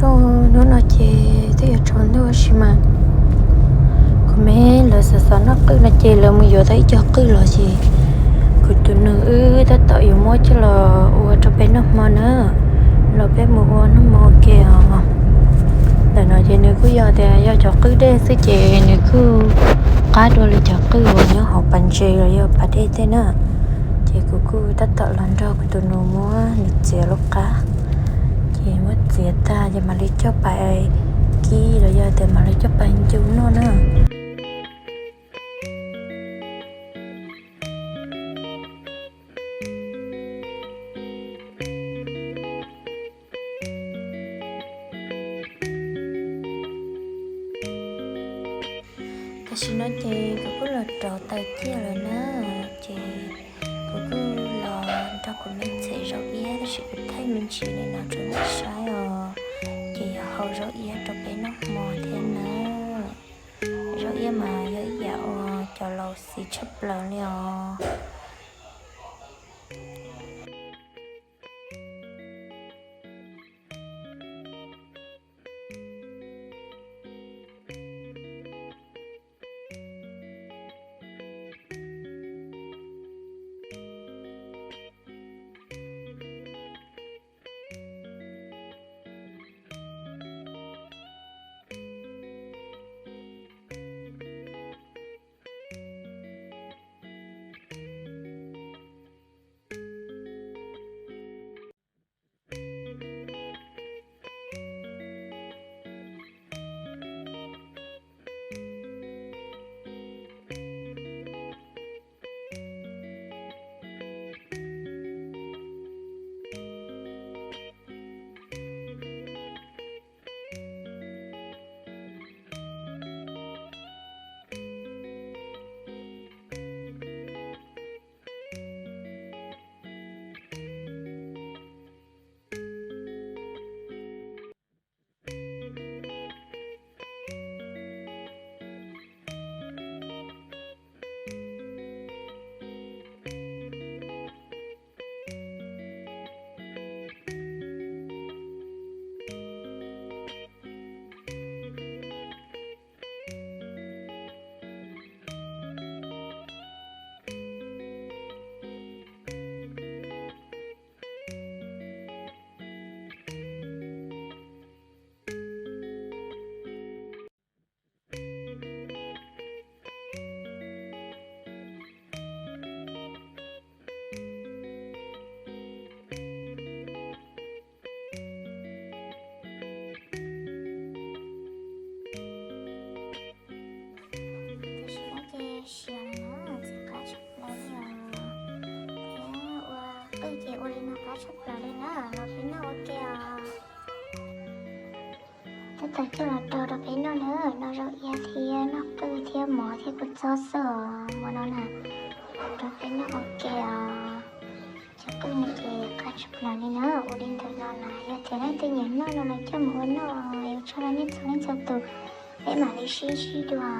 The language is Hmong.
Hnub no ces twb yuav tsaus ntuj tab sis mas kuv me lawv xav xav noj qwj no ces lawv mus yuav tau ib co qwj los ces kuv tus nus wb tab tom yuav muab coj los ua rau peb noj hmo na, los peb mus ua noj hmo ua ke os. Ntawm no ces nws kuj yog tias yog cov qwj dej xwb ces nws kuj qab dua li cov qwj uas nyob hauv pas ntses los yog pas dej tej na. Ces kuv kuj tab tom los nrog kuv tus nus muab nws txiav lub qab. Ces muab txiav tag ces mam li coj pais kib los yog tias mam li coj pais ncu noj na. Tam sim no ces kuv kuj los rauv taws ciaj lawm na, ces kuv kuj los nrog kuv me txhais zaub iab tab sis kuv thaij me ntsis li no rau nej saib os. Ces yuav hau zaub iab rau peb noj hmo thiab na. Zaub iab mas yog ib yam uas cov laus xis tshaj plaws li os. Tam sim no ces siav lawm na, txiv qab tshaj plaws li os. Thiab ua qwj ces ua li no qab tshaj plaws li na, los peb noj ua ke os. Tab tom coj los rau rau peb noj na, noj zaub iab thiab noj qwj thiab mov thiab kua txob xwb os, mov no na, rau peb noj ua ke os. Cov qwj no ces qab tshaj plaws li na, ua li ntawm no na, yog tias leej twg nyiam noj no los coj mus ua noj, yuav tso rau nej txhua leej txhua tus, peb mam li sib ntsib dua.